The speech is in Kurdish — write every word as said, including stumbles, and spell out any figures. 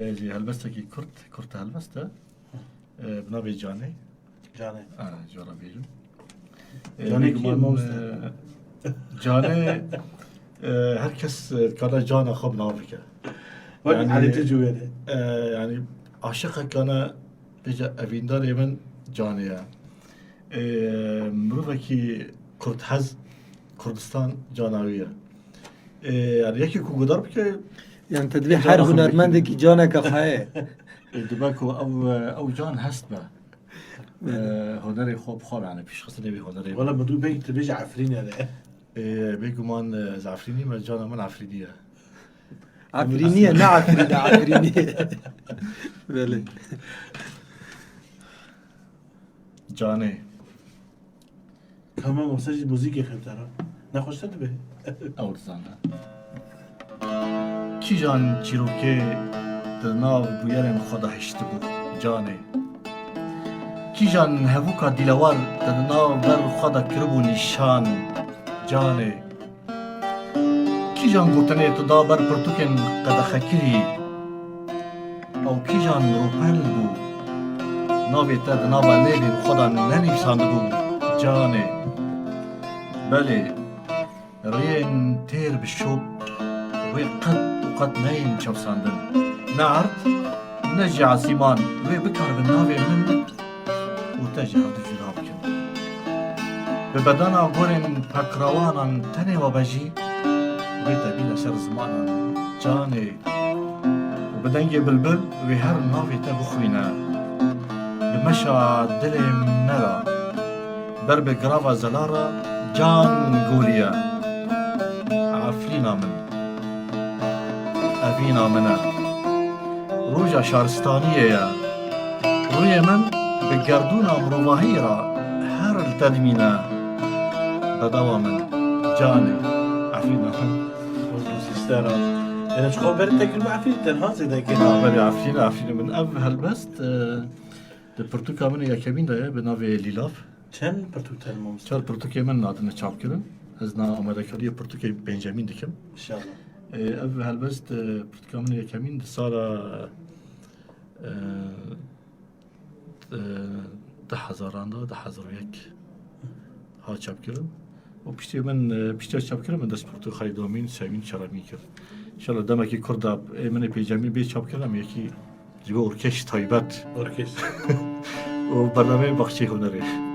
Ê, jî helbestekî kurt, kurt helbest e. Ê, bi navê Canê. Canê. Ha, cara bêjim. Ê, Canê bêguman, kî ye, mamoste? Ê, Canê, ê, her kes, ê, dikare cana xwe bi nav bike. Wek Yani, Elî Ticu were. Ê, yani, aşiqekane bêje evîndarê min Canê ye. Ê, mirovekî kurdhez, Kurdistan cana wî ye. Ê, yani, yekî ku gudar bike, Yani te divê her hunermendekî caneke xwe ye. Ê, dibe ku ew, ew can hest be. Ê, hunerê xwe bi xwe be, yani, pêşxistinê wî hunerê. Wala min dû bek tu bêje Efrînê ne. Ê, bêguman, ê, ez Efrînî me, cana min Efrînî ye. Efrînî ye, ne Efrînî, Efrînî ye. Belê. Canê. Tamam, olsa jî muzîkê xebitara. Nexweştir dibe. Ew dizane. Kîjan çîrokê di nav bûyerên xwe de hiştibû, Canê? Kîjan hevûka dîlewar te di nav ber xwe de kiribû nîşan, Canê? Kîjan gotinê tu da ber pirtûkên qedexekirî? Ew kîjan rûpel bû? Navê te di nava lêvên xwe de nenivîsandibû, Canê? Belê, rêyên têr bi şop wê qet û qet neyên çewsandin. Ne erd, ne jî esîman wê bikaribin navê min û te ji hevdu cuda bikin. Bi bedena gorên pekrawanan tenê we be jî, wê te bîne ser zimanan, Canê. Û bi dengê bilbil wê her navê te bixwîne. Bi meşa dilê me re, ber bi girava zelal re can goriye. Efrîna min, evîna min e. Roja şaristaniyê ye. Rûyê min bi gerdûna mirovahiyê re her li te dimîne. Bedewa min, Canê, Efrîna min. Sîstera. Ene çi xwe berî te kir bi Efrîn tenha zêde kir. Berî Efrîn, Efrîn min. Ev helbest, e, di pirtûka min ê yekemîn de ye, bi navê Lîlav. Çend pirtûk te li mamoste? Çar pirtûkê min hatine çapkirin. Ez na amadekariyê pirtûkê pêncemîn dikim. İnşallah. Ê, ev helbest, e, pirtûka min ê yekemîn di sala, e, e, du hezaran de, du hezar û yek hat çapkirin. Û piştî min, e, piştî çapkirin min dest pirtûk xwe yê domîn, sêmîn, çaramîn kir. İnşallah demekî kurt de ê min ê pêncemîn bê çapkirin, em yekî ji bo orkeş taybet Orkeş. û bernameyê Baxçeyê Hunerê.